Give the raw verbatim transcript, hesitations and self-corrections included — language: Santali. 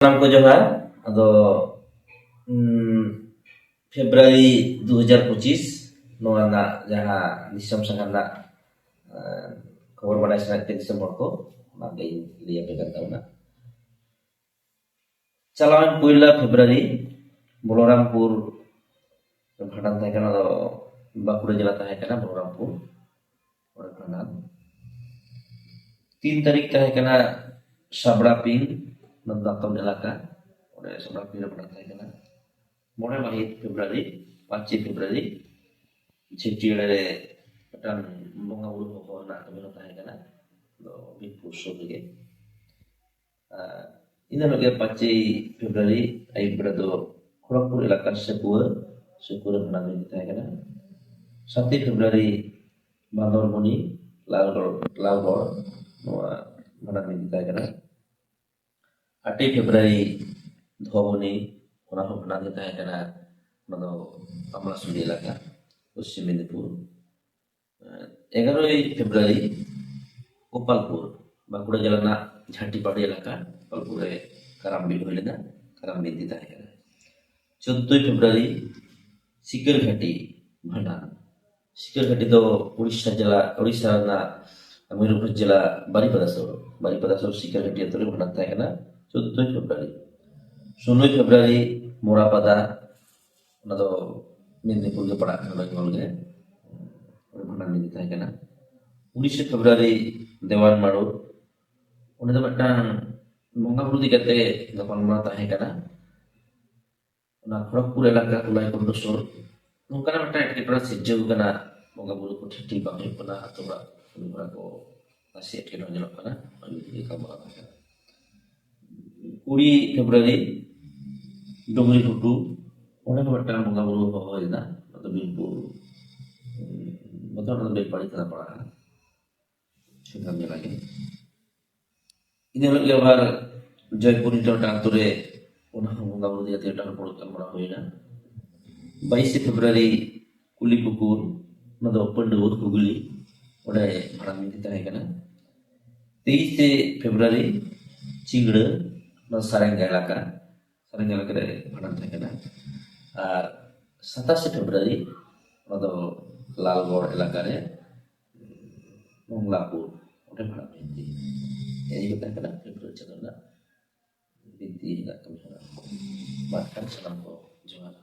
ᱥᱟᱱᱟᱢ ᱠᱚ ᱡᱚᱦᱟᱨ᱾ ᱟᱫᱚ ᱩᱢ, ᱯᱷᱮᱵᱽᱨᱩᱣᱟᱨᱤ ᱫᱩ ᱦᱟᱡᱟᱨ ᱯᱚᱸᱪᱤᱥ ᱱᱚᱣᱟ ᱨᱮᱱᱟᱜ ᱡᱟᱦᱟᱸ ᱫᱤᱥᱚᱢ ᱥᱟᱸᱜᱷᱟᱨ ᱨᱮᱱᱟᱜ ᱮᱸ, ᱠᱷᱚᱵᱚᱨ ᱵᱟᱰᱟᱭ ᱥᱟᱱᱟᱭᱮᱫ ᱯᱮ ᱫᱤᱥᱚᱢ ᱦᱚᱲ ᱠᱚ, ᱚᱱᱟ ᱜᱮᱧ ᱞᱟᱹᱭ ᱟᱯᱮ ᱠᱟᱱ ᱛᱟᱵᱚᱱᱟ᱾ ᱪᱟᱞᱟᱣᱮᱱ ᱯᱩᱭᱞᱟ ᱯᱷᱮᱵᱽᱨᱩᱣᱟᱨᱤ ᱵᱚᱞᱚᱨᱟᱢᱯᱩᱨ ᱵᱷᱟᱸᱰᱟᱱ ᱛᱟᱦᱮᱸ ᱠᱟᱱᱟ, ᱚᱱᱟ ᱫᱚ ᱵᱟᱸᱠᱩᱲᱟ ᱡᱮᱞᱟ ᱛᱟᱦᱮᱸ ᱠᱟᱱᱟ, ᱵᱚᱞᱚᱨᱟᱢᱯᱩᱨ᱾ ᱚᱸᱰᱮ ᱵᱷᱟᱸᱰᱟᱱ ᱛᱤᱱ ᱛᱟᱹᱨᱤᱠᱷ ᱛᱟᱦᱮᱸ ᱠᱟᱱᱟ ᱥᱟᱵᱲᱟ ᱯᱤᱝ, ᱚᱱᱟ ᱫᱚ ᱫᱟᱛᱚᱱ ᱮᱞᱟᱠᱟ, ᱚᱸᱰᱮ ᱥᱟᱵᱲᱟ ᱯᱤᱝ ᱨᱮ ᱵᱷᱟᱸᱰᱟᱱ ᱛᱟᱦᱮᱸ ᱠᱟᱱᱟ᱾ ᱢᱚᱬᱮ ᱢᱟᱹᱦᱤᱛ ᱯᱷᱮᱵᱽᱨᱩᱣᱟᱨᱤ, ᱯᱟᱸᱪᱮᱭ ᱯᱷᱮᱵᱽᱨᱩᱣᱟᱨᱤ, ᱪᱷᱟᱹᱴᱭᱟᱹᱲ ᱨᱮ ᱢᱤᱫᱴᱟᱝ ᱵᱚᱸᱜᱟ ᱵᱩᱨᱩ ᱦᱚᱦᱚ ᱨᱮᱱᱟᱜ ᱠᱟᱹᱢᱤ ᱦᱚᱸ ᱛᱟᱦᱮᱸ ᱠᱟᱱᱟ᱾ ᱟᱫᱚ ᱵᱤᱨᱯᱩᱨ ᱥᱩᱨ ᱨᱮᱜᱮ᱾ ᱟᱨ ᱤᱱᱟᱹ ᱦᱤᱞᱳᱜ ᱜᱮ ᱯᱟᱸᱪᱮᱭ ᱯᱷᱮᱵᱽᱨᱩᱣᱟᱨᱤ ᱟᱹᱭᱩᱵ ᱵᱮᱲᱟ ᱫᱚ ᱠᱷᱚᱲᱚᱜᱽᱯᱩᱨ ᱮᱞᱟᱠᱟ ᱥᱟᱹᱠᱩᱣᱟᱹ, ᱥᱟᱹᱠᱩᱣᱟᱹ ᱨᱮ ᱵᱷᱟᱸᱰᱟᱱ ᱵᱤᱱᱛᱤ ᱛᱟᱦᱮᱸ ᱠᱟᱱᱟ᱾ ᱥᱟᱛᱮᱭ ᱯᱷᱮᱵᱽᱨᱩᱣᱟᱨᱤ ᱵᱟᱸᱫᱚᱨᱢᱩᱱᱤ, ᱞᱟᱞᱜᱚᱲ, ᱞᱟᱞᱜᱚᱲ, ᱱᱚᱣᱟ ᱵᱷᱟᱸᱰᱟᱱ ᱵᱤᱱᱛᱤ ᱛᱟᱦᱮᱸ ᱠᱟᱱᱟ᱾ ᱟᱴᱮᱭ ᱯᱷᱮᱵᱽᱨᱩᱣᱟᱨᱤ ᱫᱷᱚᱵᱚᱱᱤ, ᱚᱱᱟ ᱦᱚᱸ ᱵᱷᱟᱸᱰᱟᱱ ᱜᱮ ᱛᱟᱦᱮᱸ ᱠᱟᱱᱟ᱾ ᱚᱱᱟ ᱫᱚ ᱟᱢᱞᱟᱥᱩᱱᱤ ᱮᱞᱟᱠᱟ, ᱯᱚᱥᱪᱤᱢ ᱢᱮᱫᱤᱱᱤᱯᱩᱨ᱾ ᱮᱜᱟᱨᱳᱭ ᱯᱷᱮᱵᱽᱨᱩᱣᱟᱨᱤ ᱜᱳᱯᱟᱞᱯᱩᱨ, ᱵᱟᱸᱠᱩᱲᱟ ᱡᱮᱞᱟ ᱨᱮᱱᱟᱜ ᱡᱷᱟᱴᱤᱯᱟᱲᱤ ᱮᱞᱟᱠᱟ, ᱜᱳᱯᱟᱞᱯᱩᱨ ᱨᱮ ᱠᱟᱨᱟᱢ ᱵᱤᱫ ᱦᱩᱭ ᱞᱮᱱᱟ, ᱠᱟᱨᱟᱢ ᱵᱤᱱᱛᱤ ᱛᱟᱦᱮᱸ ᱠᱟᱱᱟ᱾ ᱪᱳᱫᱫᱳᱭ ᱯᱷᱮᱵᱽᱨᱩᱣᱟᱨᱤ ᱥᱤᱠᱟᱹᱨ ᱜᱷᱟᱹᱴᱤ ᱵᱷᱟᱸᱰᱟᱱ᱾ ᱥᱤᱠᱟᱹᱨ ᱜᱷᱟᱹᱴᱤ ᱫᱚ ᱩᱲᱤᱥᱥᱟ ᱡᱮᱞᱟ, ᱩᱲᱤᱥᱥᱟ ᱨᱮᱱᱟᱜ ᱢᱚᱭᱩᱨᱵᱷᱚᱸᱡᱽ ᱡᱮᱞᱟ ᱵᱟᱨᱤᱯᱟᱫᱟ ᱥᱩᱨ, ᱵᱟᱨᱤᱯᱟᱫᱟ ᱥᱩᱨ ᱥᱤᱠᱟᱹᱨ ᱜᱷᱟᱹᱴᱤ ᱟᱛᱳ ᱨᱮ ᱵᱷᱟᱸᱰᱟᱱ ᱛᱟᱦᱮᱸ ᱠᱟᱱᱟ ᱪᱳᱫᱫᱳᱭ ᱯᱷᱮᱵᱽᱨᱩᱣᱟᱨᱤ᱾ ᱥᱳᱞᱳᱭ ᱯᱷᱮᱵᱽᱨᱩᱣᱟᱨᱤ ᱢᱳᱨᱟᱯᱟᱫᱟ, ᱚᱱᱟ ᱫᱚ ᱢᱮᱫᱤᱱᱤᱯᱩᱨ ᱜᱮ ᱯᱟᱲᱟᱜ ᱠᱟᱱᱟ, ᱵᱮᱝᱜᱚᱞ ᱜᱮ᱾ ᱚᱸᱰᱮ ᱵᱷᱟᱸᱰᱟᱱ ᱵᱤᱱᱛᱤ ᱛᱟᱦᱮᱸ ᱠᱟᱱᱟ᱾ ᱩᱱᱤᱥᱮ ᱯᱷᱮᱵᱽᱨᱩᱣᱟᱨᱤ ᱫᱮᱣᱟᱱ ᱢᱟᱲᱩ, ᱚᱸᱰᱮ ᱫᱚ ᱢᱤᱫᱴᱟᱝ ᱵᱚᱸᱜᱟ ᱵᱩᱨᱩ ᱤᱫᱤ ᱠᱟᱛᱮ ᱜᱟᱯᱟᱞᱢᱟᱨᱟᱣ ᱛᱟᱦᱮᱸ ᱠᱟᱱᱟ᱾ ᱚᱱᱟ ᱠᱷᱚᱲᱚᱜᱽᱯᱩᱨ ᱮᱞᱟᱠᱟ ᱠᱚᱞᱟᱭᱠᱚᱱᱰ ᱥᱩᱨ ᱱᱚᱝᱠᱟᱱᱟᱜ ᱢᱤᱫᱴᱟᱝ ᱮᱴᱠᱮᱴᱚᱬᱮ ᱥᱤᱨᱡᱟᱹᱣ ᱠᱟᱱᱟ, ᱵᱚᱸᱜᱟ ᱵᱩᱨᱩ ᱠᱚ ᱴᱷᱤᱠ ᱴᱷᱤᱠ ᱵᱟᱝ ᱦᱩᱭᱩᱜ ᱠᱟᱱᱟ, ᱟᱛᱳ ᱚᱲᱟᱜ ᱠᱟᱹᱢᱤ ᱦᱚᱨᱟ ᱠᱚ ᱱᱟᱥᱮ ᱮᱴᱠᱮᱴᱚᱬᱮ ᱧᱮᱞᱚᱜ ᱠᱟᱱᱟ᱾ ᱚᱱᱟ ᱤᱫᱤ ᱠᱟᱛᱮ ᱜᱟᱞᱢᱟᱨᱟᱣ ᱛᱟᱦᱮᱸ ᱠᱟᱱᱟ᱾ ᱠᱩᱲᱤ ᱯᱷᱮᱵᱽᱨᱩᱣᱟᱨᱤ ᱰᱩᱝᱨᱤ ᱜᱷᱩᱴᱩ, ᱚᱸᱰᱮ ᱦᱚᱸ ᱢᱤᱫᱴᱟᱝ ᱵᱚᱸᱜᱟ ᱵᱩᱨᱩ ᱦᱚᱦᱚ ᱦᱩᱭ ᱞᱮᱱᱟ᱾ ᱚᱱᱟ ᱫᱚ ᱵᱤᱱᱯᱩᱨ, ᱩᱸ, ᱢᱚᱛᱞᱚᱵ ᱚᱱᱟ ᱫᱚ ᱵᱮᱞᱯᱟᱦᱟᱲᱤ ᱛᱷᱟᱱᱟ ᱯᱟᱲᱟᱜᱼᱟ, ᱥᱟᱸᱜᱷᱟᱨ ᱢᱮᱞᱟ ᱜᱮ᱾ ᱤᱱᱟᱹ ᱦᱤᱞᱳᱜ ᱜᱮ ᱟᱵᱟᱨ ᱡᱚᱭᱯᱩᱨ ᱱᱤᱛᱚᱜ ᱢᱤᱫᱴᱟᱝ ᱟᱛᱳ ᱨᱮ ᱚᱱᱟ ᱦᱚᱸ ᱵᱚᱸᱜᱟ ᱵᱩᱨᱩ ᱤᱫᱤ ᱠᱟᱛᱮ ᱢᱤᱫᱴᱟᱝ ᱨᱚᱯᱚᱲ ᱜᱟᱞᱢᱟᱨᱟᱣ ᱦᱩᱭᱱᱟ᱾ ᱵᱟᱭᱤᱥᱮ ᱯᱷᱮᱵᱽᱨᱩᱣᱟᱨᱤ ᱠᱩᱞᱤ ᱯᱩᱠᱩᱨ, ᱚᱱᱟ ᱫᱚ ᱯᱟᱹᱱᱰᱩᱣᱟᱹ ᱠᱩᱜᱽᱞᱤ, ᱚᱸᱰᱮ ᱵᱷᱟᱸᱰᱟᱱ ᱵᱤᱱᱛᱤ ᱛᱟᱦᱮᱸ ᱠᱟᱱᱟ᱾ ᱛᱮᱭᱤᱥᱮ ᱯᱷᱮᱵᱽᱨᱩᱣᱟᱨᱤ ᱪᱤᱝᱲᱟᱹ, ᱱᱚᱣᱟ ᱥᱟᱨᱮᱝᱜᱟ ᱮᱞᱟᱠᱟ, ᱥᱟᱨᱮᱝᱜᱟ ᱮᱞᱟᱠᱟ ᱨᱮ ᱵᱷᱟᱸᱰᱟᱱ ᱛᱟᱦᱮᱸ ᱠᱟᱱᱟ᱾ ᱟᱨ ᱥᱟᱛᱟᱥᱮ ᱯᱷᱮᱵᱽᱨᱩᱣᱟᱨᱤ ᱚᱱᱟ ᱫᱚ ᱞᱟᱞᱜᱚᱲ ᱮᱞᱟᱠᱟ ᱨᱮ ᱢᱚᱝᱞᱟᱯᱩᱨ, ᱚᱸᱰᱮ ᱵᱷᱟᱸᱰᱟᱱ ᱵᱤᱱᱛᱤ᱾ ᱮᱭ ᱦᱩᱭᱩᱜ ᱠᱟᱱ ᱠᱟᱱᱟ ᱯᱷᱮᱵᱽᱨᱩᱣᱟᱨᱤ ᱪᱟᱸᱫᱳ ᱨᱮᱱᱟᱜ ᱵᱤᱱᱛᱤ ᱨᱮᱱᱟᱜ ᱠᱟᱹᱢᱤ ᱦᱚᱨᱟ᱾ ᱢᱟ ᱮᱱᱠᱷᱟᱱ ᱥᱟᱱᱟᱢ ᱠᱚ ᱡᱚᱦᱟᱨ᱾